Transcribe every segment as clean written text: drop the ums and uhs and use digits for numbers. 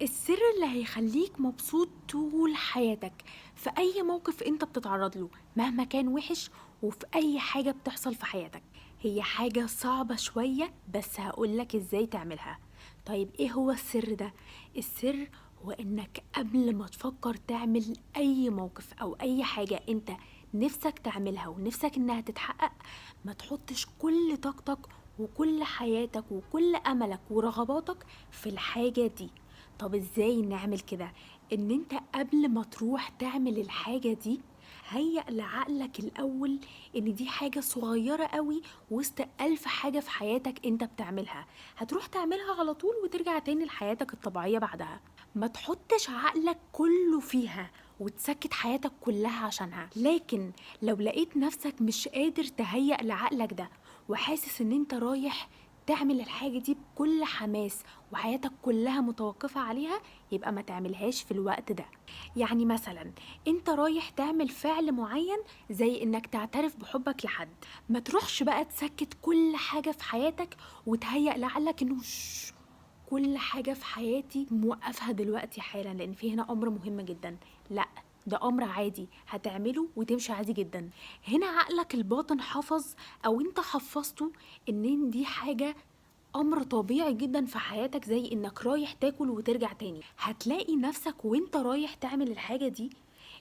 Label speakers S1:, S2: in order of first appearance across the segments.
S1: السر اللي هيخليك مبسوط طول حياتك في أي موقف أنت بتتعرض له مهما كان وحش، وفي أي حاجة بتحصل في حياتك. هي حاجة صعبة شوية بس هقولك إزاي تعملها. طيب إيه هو السر ده؟ السر هو إنك قبل ما تفكر تعمل أي موقف أو أي حاجة أنت نفسك تعملها ونفسك إنها تتحقق، ما تحطش كل طاقتك وكل حياتك وكل أملك ورغباتك في الحاجة دي. طب إزاي نعمل كده؟ إن أنت قبل ما تروح تعمل الحاجة دي هيأ لعقلك الأول إن دي حاجة صغيرة قوي وسط 1000 حاجة في حياتك أنت بتعملها، هتروح تعملها على طول وترجع تاني لحياتك الطبيعية بعدها. ما تحطش عقلك كله فيها وتسكت حياتك كلها عشانها. لكن لو لقيت نفسك مش قادر تهيأ لعقلك ده وحاسس إن أنت رايح تعمل الحاجة دي بكل حماس وحياتك كلها متوقفة عليها، يبقى ما تعملهاش في الوقت ده. يعني مثلا انت رايح تعمل فعل معين زي انك تعترف بحبك لحد، ما تروحش بقى تسكت كل حاجة في حياتك وتهيأ لعقلك انه كل حاجة في حياتي موقفها دلوقتي حالا لان في هنا امر مهم جدا. لا، ده امر عادي هتعمله وتمشي عادي جدا. هنا عقلك الباطن حفظ او انت حفظته ان دي حاجة امر طبيعي جدا في حياتك، زي انك رايح تاكل وترجع تاني. هتلاقي نفسك وانت رايح تعمل الحاجة دي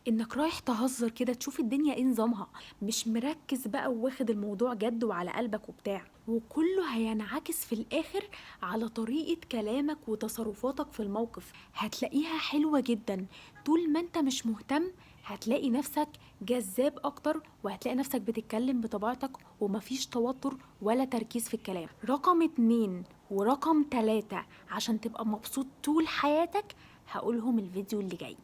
S1: انك رايح تهزر كده، تشوف الدنيا ايه نظامها، مش مركز بقى وواخد الموضوع جد وعلى قلبك وبتاع، وكله هينعكس في الاخر على طريقة كلامك وتصرفاتك في الموقف. هتلاقيها حلوة جدا. طول ما انت مش مهتم هتلاقي نفسك جذاب اكتر، وهتلاقي نفسك بتتكلم بطبيعتك ومفيش توتر ولا تركيز في الكلام. رقم 2 ورقم 3 عشان تبقى مبسوط طول حياتك هقولهم الفيديو اللي جاي.